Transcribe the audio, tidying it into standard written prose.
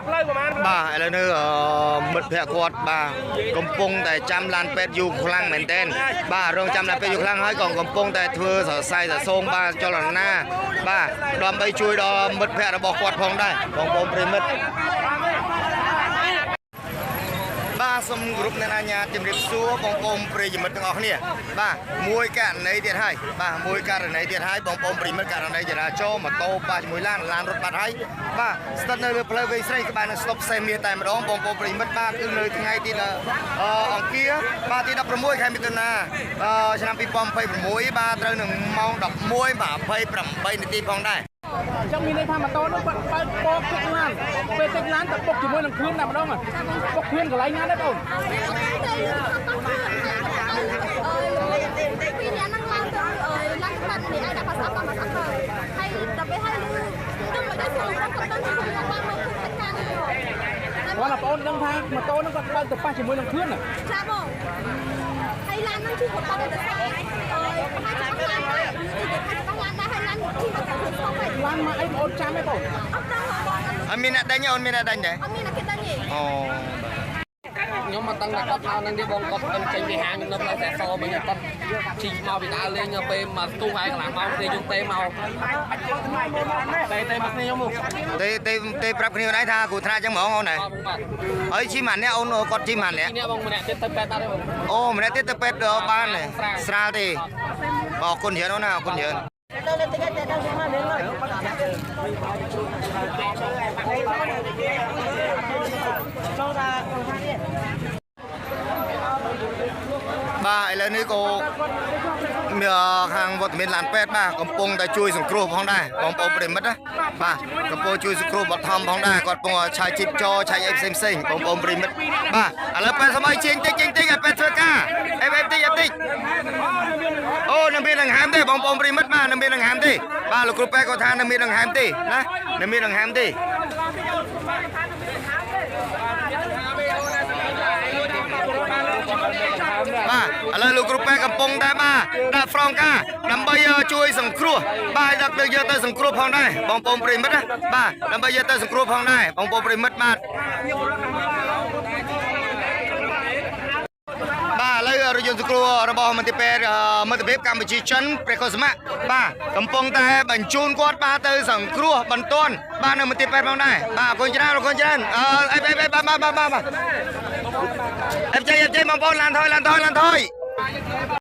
ផ្លូវប្រហែល បាទឥឡូវនេះមិត្តភក្តិគាត់បាទកំពុងតែចាំឡានពេទ្យយូរខ្លាំងមែនទែនបាទរងចាំឡានពេទ្យយូរខ្លាំងហើយក៏កំពុងតែធ្វើសរសៃសរសងបាទចលនាបាទដើម្បីជួយដល់មិត្តភក្តិរបស់គាត់ផងដែរបងប្អូនប្រិយមិត្តបាទសូមគោរពអ្នកអាញាជំរាបសួរបងប្អូនប្រិយមិត្តទាំងអស់គ្នាបាទមួយករណីទៀតហើយបាទមួយករណីទៀតហើយបងប្អូនប្រិយមិត្តករណីចរាចរណ៍ម៉ូតូបាទជាមួយឡានឡានរត់បាត់ហើយបាទស្ថិតនៅលើផ្លូវវែងស្រីក្បែរនឹងស្តុបសេមាសតែម្ដងបងប្អូនប្រិយមិត្តបាទគឺនៅថ្ងៃទីអង្គារបាទទី16ខែមិថុនាឆ្នាំ2026បាទត្រូវនឹងម៉ោង11:28នាទីផងដែរ អញ្ចឹងមានន័យថាម៉ូតូនោះគាត់បើកពកទឹកឡានពេលទឹកឡានទៅបុកជាមួយនឹងគ្រឿងតែម្ដងបុកគ្រឿងកន្លែងណាដែរបង ពីអ្នកនឹងឡើងទៅឡើងបាត់នេះឲ្យដាក់ភាសាតាមភាសាទៅហើយដល់ពេលហើយលឺទៅមកដល់ចូលគាត់ទៅខ្ញុំបានមកគឺថាការនេះ គាត់ថាបងអូនដឹងថាម៉ូតូនោះគាត់បើកទៅប៉ះជាមួយនឹងគ្រឿង ចាបងហើយឡាននឹងជិះគាត់ទៅស្អីអើយប្រហែលជាឡានដែរឬទៅថាឡានដែរហើយឡានជិះមកទៅស្តុបហើយ ឡានមកអីបងអូនចាំទេបង អត់ដឹងបង អត់មានអ្នកដេញទេអូនមានអ្នកដេញទេ អត់មានអ្នកគេដឹងទេ អូ ខ្ញុំមកដឹងថាគាត់មកហ្នឹងទេបងគាត់មិនចេញពីហាងខ្ញុំនៅផ្លូវតែសវិញគាត់ជីកមកពីដើរលេងពេលមកស្ទុះហើយកន្លះម៉ោងទេខ្ញុំទេមក ទេទេមកគ្នាខ្ញុំមក ទេទេទេប្រាប់គ្នាដែរថាគ្រូថ្នាក់ចឹងហ្មងអូនណា បងបាទ ហើយជីម៉ាននេះអូនគាត់ជីម៉ាននេះ នេះបងម្នាក់ទៀតទៅពេទ្យបាត់ទេបង អូម្នាក់ទៀតទៅពេទ្យបានស្រាលទេអរគុណច្រើនអូនណាអរគុណច្រើនបាទឥឡូវនេះក៏មានខាងវត្តមានឡានពេទ្យបាទកំពុងតែជួយសង្គ្រោះផងដែរបងប្អូនប្រិមិត្តណាបាទកំពុងជួយសង្គ្រោះបឋមផងដែរគាត់កំពុងឆាយជីបចោឆាយអីផ្សេងផ្សេងបងប្អូនប្រិមិត្តបាទឥឡូវពេទ្យសម័យជាងតិចជាងតិចឲ្យពេទ្យធ្វើការអេអេតិចអេតិចអូនៅមានដង្ហើមទេបងប្អូនប្រិមិត្តបាទនៅមានដង្ហើមទេបាទលោកគ្រូពេទ្យគាត់ថានៅមានដង្ហើមទេណានៅមានដង្ហើមទេបាទឥឡូវលោកគ្រូពេទ្យកំពុងតែបាទដាក់ហ្វ្រងកាដើម្បីជួយសង្គ្រោះបាទដាក់ទៅយកទៅសង្គ្រោះផងដែរបងប្អូនប្រិមិត្តណាបាទដើម្បីយកទៅសង្គ្រោះផងដែរបងប្អូនប្រិមិត្តបាទបាទឥឡូវរថយន្តសង្គ្រោះរបស់មន្ទីរពេទ្យមិត្តភាពកម្ពុជាចិនព្រះកុសមៈបាទកំពុងតែបញ្ជូនគាត់បាទទៅសង្គ្រោះបន្ទាន់បាទនៅមន្ទីរពេទ្យផងដែរបាទអរគុណច្រើនអរគុណច្រើនអឺអេអេបាទបាទបាទបាទអេបជ័យអេបជ័យបងប្អូនឡានថយឡានថយឡានថយ